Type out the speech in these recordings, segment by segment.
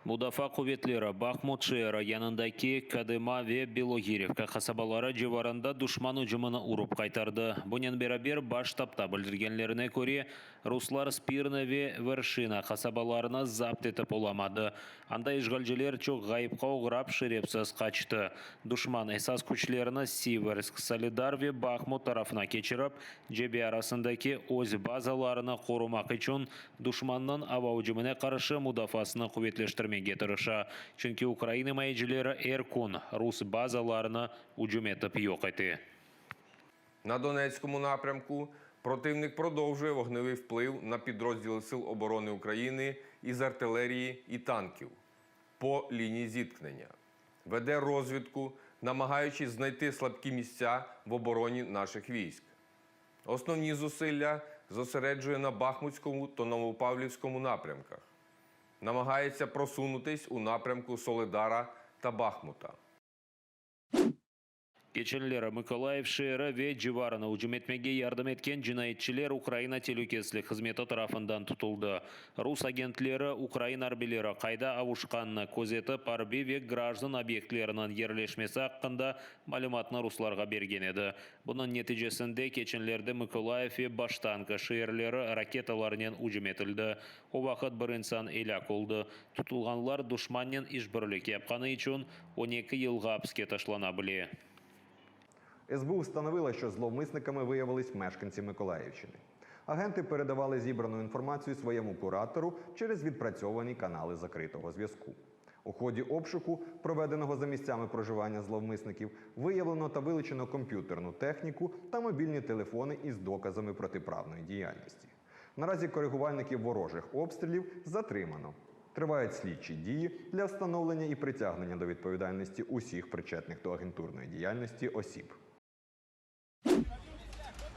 Mudafaa quvetleri Bahmut şeeri yanındaki Kodıma ve Biloğirivka qasabaları civarında duşman ücümini urıp qaytardı. Bunen beraber, Baş ştabda bildirgenlerine köre, ruslar Spirne ve Verşina qasabalarını zapt etip olamadı. Anda işğalciler çoq ğayıpqa oğrap, şerefsiz qaçtı. Duşman esas küçlerini Siversk, Soledar ve Bahmut tarafına keçirip, cebe arasındaki öz bazalarını qorumaq içün duşmannıñ ava ücümine qarşı mudafaasını quvetleştirmege tırışa, çünki ukrain imayecileri er kün rus bazalarını ücüm etip yoq ete. На Донецькому напрямку противник продовжує вогневий вплив на підрозділи Сил оборони України із артилерії і танків по лінії зіткнення. Веде розвідку, намагаючись знайти слабкі місця в обороні наших військ. Основні зусилля зосереджує на Бахмутському та Новопавлівському напрямках. Намагається просунутись у напрямку Соледара та Бахмута. Keçenleri Mıkolayıv şeeri ve civarına ücüm etmege yardım etken cinayetçiler Ukraina telükesizlik hızmeti tarafından tutuldı. Rus agentleri ukrain arbiyleri qayda avuşqanını közetip, arbiy ve grajdan obyektleriniñ yerleşmesi aqqında malümatnı ruslarğa bergen edi. Bunıñ neticesinde keçenlerde Mıkolayıv ve Baştanka şeerleri raketalarnen ücüm etildi. O vaqıt bir insan elâk oldı. Tutulğanlar duşmannen işbirlik yapqanı içün 12 yılğa apiske taşlana bile. СБУ встановила, що зловмисниками виявились мешканці Миколаївщини. Агенти передавали зібрану інформацію своєму куратору через відпрацьовані канали закритого зв'язку. У ході обшуку, проведеного за місцями проживання зловмисників, виявлено та вилучено комп'ютерну техніку та мобільні телефони із доказами протиправної діяльності. Наразі коригувальників ворожих обстрілів затримано. Тривають слідчі дії для встановлення і притягнення до відповідальності усіх причетних до агентурної діяльності осіб.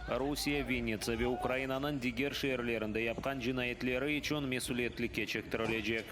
Rusiye Vinnitsa ve Ukrainanıñ diger şeerlerinde yapqan cinayetleri içün mesüliyetlikke çektirilecek.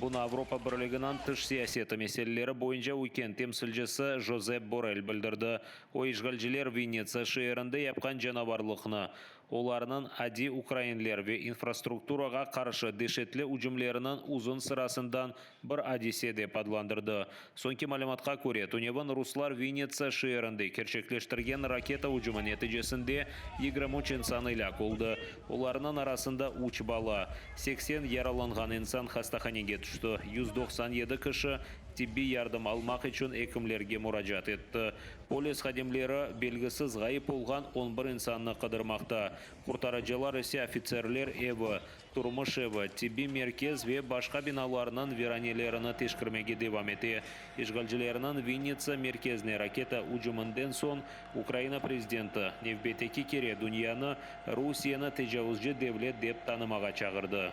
Bunı Avropa Birliginiñ tış siyaseti meseleleri boyunca üyken temsilcisi Josep Borrell bildirdi. O, işğalciler Vinnitsa şeerinde yapqan canavarlıqnı, olarnıñ adiy ukrainler ve infrastrukturağa qarşı deşetli ücümleriniñ uzun sırasından bir adise dep adlandırdı. Soñki malümatqa köre, tünevin ruslar Vinnitsa şeerinde kerçekleştirgen raketa ücümi neticesinde 23 insan elâk oldı, olarnıñ arasında üç bala, 80 yaralanğan insan hastahanege tüşti, 197 kişi tibbiy yardım almaq içün ekimlerge muracaat etti. Polis hadimleri belgisiz ğayıp olğan 11 insannı qıdırmaqta, qurtarıcılar ise ofitserler evi, turmuş evi, tibbiy merkez ve başqa binalarnıñ viranelerini teşkermege devam ete. İşğalcilerniñ Vinnitsa merkezine raketa ücüminden soñ Ukraina prezidenti nevbetteki kere dünyanı Rusiyeni tecavuzcı devlet dep tanımağa çağırdı.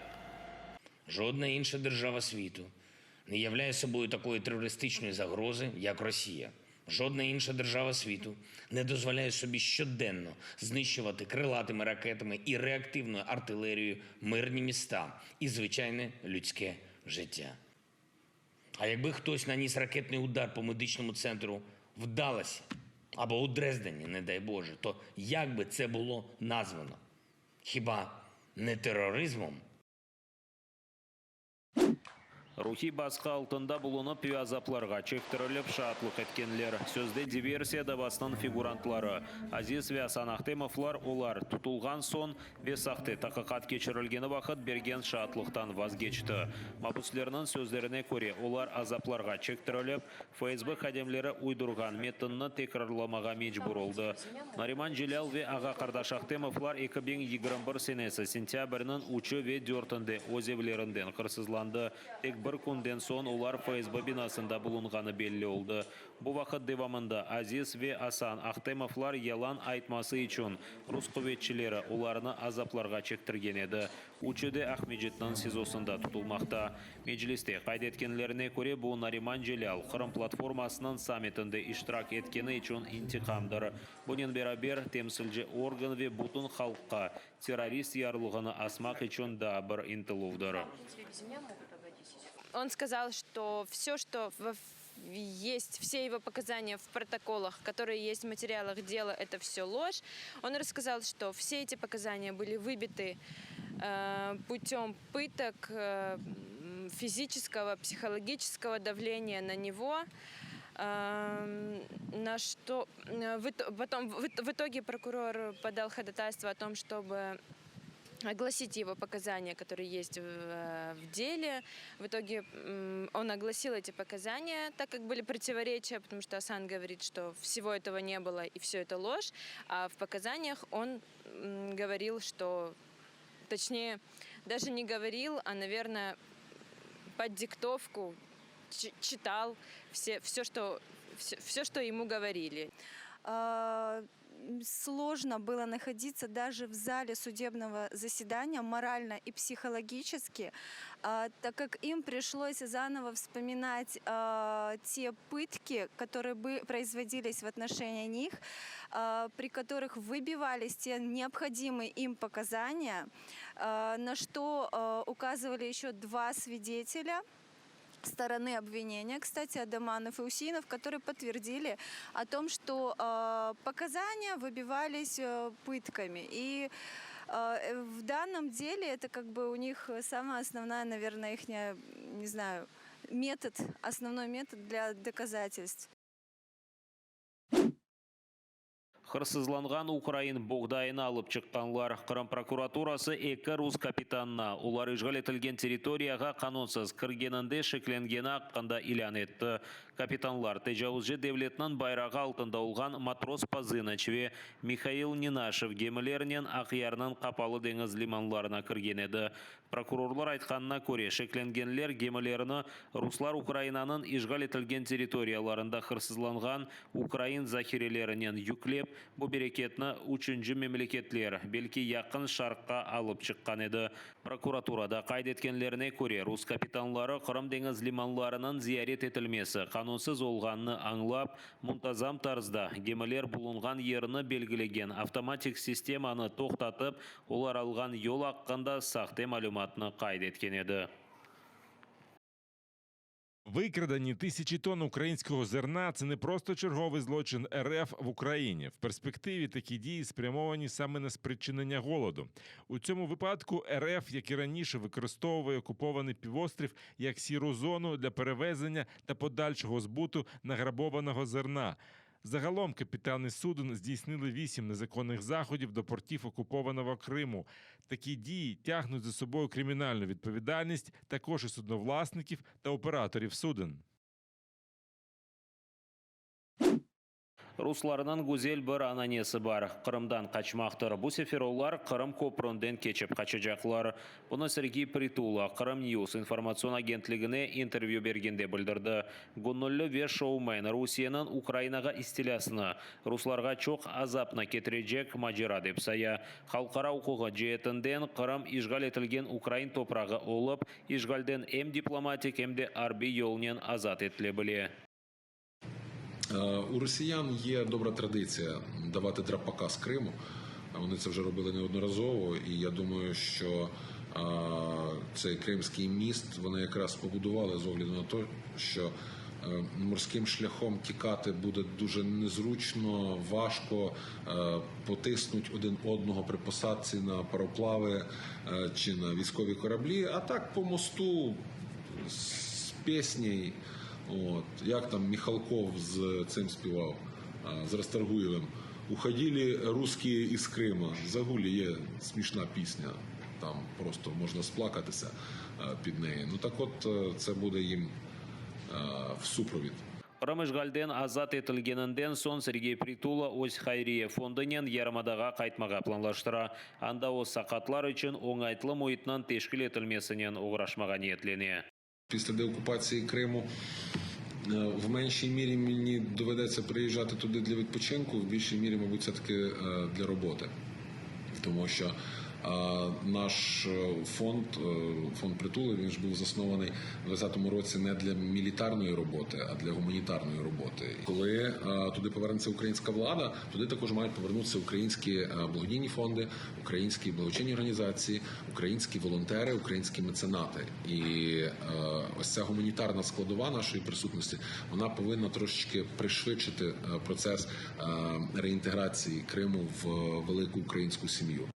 Жодна інша держава світу не являє собою такої терористичної загрози, як Росія. Жодна інша держава світу не дозволяє собі щоденно знищувати крилатими ракетами і реактивною артилерією мирні міста і звичайне людське життя. А якби хтось наніс ракетний удар по медичному центру в Далласі або у Дрездені, не дай Боже, то як би це було названо? Хіба не тероризмом? Ruhiy basqı altında bulunıp ve azaplarğa çektirilip şaatlıq etkenler. Sözde diversiya davasınıñ figurantları Aziz ve Asan Ahtemovlar olar tutulğan soñ ve sahte taqiqat keçirilgeni vaqıt bergen şaatlıqtan vazgeçti. Mabüslerniñ sözlerine köre, olar azaplarğa çektirilip, FSB hadimleri uydurğan metinni tekrarlamağa mecbur oldı. Nariman Celâl ve ağa-qardaş Ahtemovlar 2021 senesi sentâbrniñ üçü ve dörtünde öz evlerinden hırsızlandı. Tek bir künden soñ olar FSB binasında bulunğanı belli oldı. Bu vaqıt devamında Aziz ve Asan Ahtemovlar yalan aytması içün rus quvetçileri olarnı azaplarğa çektirgen edi. Üçü de Aqmescitniñ SİZOsında tutulmaqta. Mecliste qayd etkenlerine köre, bu Nariman Celâl Qırım platformasınıñ sammitinde iştirak etkeni içün intiqamdır. Bunen beraber, temsilci organ ve bütün halqqa terrorist yarlığını asmaq içün daa bir ıntıluvdır. Он сказал, что все, что есть, все его показания в протоколах, которые есть в материалах дела, это все ложь. Он рассказал, что все эти показания были выбиты путем пыток. физического, психологического давления на него. На что потом в итоге прокурор подал ходатайство о том, чтобы огласить его показания, которые есть в деле. В итоге он огласил эти показания, так как были противоречия, потому что Асан говорит, что всего этого не было и все это ложь, а в показаниях он говорил, что, точнее, даже не говорил, а, наверное, под диктовку читал все, все, что, все, все, что ему говорили. Сложно было находиться даже в зале судебного заседания морально и психологически, так как им пришлось заново вспоминать те пытки, которые бы производились в отношении них, при которых выбивались те необходимые им показания, на что указывали еще два свидетеля стороны обвинения, кстати, Адаманов и Усинов, которые подтвердили о том, что показания выбивались пытками. И в данном деле это как бы у них самая основная, наверное, их, не знаю, метод, основной метод для доказательств. Hırsızlanğan ukrain boğdayını alıp çıqqanlar. Qırım prokuraturası eki rus kapitanına olar işğal etilgen territoriyağa qanunsız kirgeninde şeklengeni aqqında ilân etti. Kapitanlar tecavuzcı devletniñ bayrağı altında olğan Matros Pozınıç ve Mihail Nenaşev gemilerinen Aqyarnıñ qapalı deñiz limanlarına kirgen edi. Prokurorlar aytqanına köre, şeklengenler gemilerini ruslar Ukrainanıñ işğal etilgen territoriyalarında hırsızlanğan ukrain zahirelerinen yüklep, bu bereketni üçünci memleketler, belki Yaqın Şarqqa alıp çıqqan edi. Prokuraturada qayd etkenlerine köre, rus kapitanları Qırım deñiz limanlarınıñ ziyaret etilmesi qanunsız olğanını añlap, muntazam tarzda gemiler bulunğan yerini belgilegen avtomatik sistemanı toqtatıp, olar alğan yol aqqında sahte malümatnı qayd etken edi. Викрадені тисячі тонн українського зерна це не просто черговий злочин РФ в Україні. В перспективі такі дії спрямовані саме на спричинення голоду. У цьому випадку РФ, як і раніше, використовує окупований півострів як сіру зону для перевезення та подальшого збуту награбованого зерна. Загалом капітани суден здійснили вісім незаконних заходів до портів окупованого Криму. Такі дії тягнуть за собою кримінальну відповідальність також і судновласників та операторів суден. Ruslarnıñ güzel bir ananesi bar, Qırımdan qaçmaqtır. Bu sefer olar Qırım köpründen keçip qaçacaqlar. Bunı Sergey Pritula Krım News informatsion agentligine intervyü bergende bildirdi. Göñülli ve şoumen Rusiyeniñ Ukrainağa istilâsını ruslarğa çoq azapnı ketirecek macera dep saya. Halqara uquğı ceetinden Qırım işğal etilgen ukrain toprağı olıp, işğalden em diplomatik, em de arbiy yolnen azat etile bile. У росіян є добра традиція давати драпака з Криму. Вони це вже робили неодноразово, і я думаю, що цей Кримський міст вони якраз побудували з огляду на те, що морським шляхом тікати буде дуже незручно, важко, потиснуть один одного при посадці на пароплави чи на військові кораблі, а так по мосту з піснею. От, як там Міхалков з цим співав, з Расторгуєвим. Уходили русские из Крыма. Загугли, є смішна пісня. Там просто можна сплакатися під неї. Ну так от, це буде їм в супровід. Qırım işğalden azat etilgeninden soñ Sergey Pritula öz hayriye fondunen yarımadağa qaytmağa planlaştıra. Anda o saqatlar içün oñaytlı müitniñ teşkil etilmesinen oğraşmağa niyetlene. Після деокупації Криму в меншій мірі мені доведеться приїжджати туди для відпочинку, в більшій мірі, мабуть, все-таки для роботи. Тому що наш фонд, фонд Притули, він ж був заснований в 2020 році не для мілітарної роботи, а для гуманітарної роботи. Коли туди повернеться українська влада, туди також мають повернутися українські благодійні фонди, українські благочинні організації, українські волонтери, українські меценати. І ось ця гуманітарна складова нашої присутності, вона повинна трошечки пришвидшити процес реінтеграції Криму в велику українську сім'ю.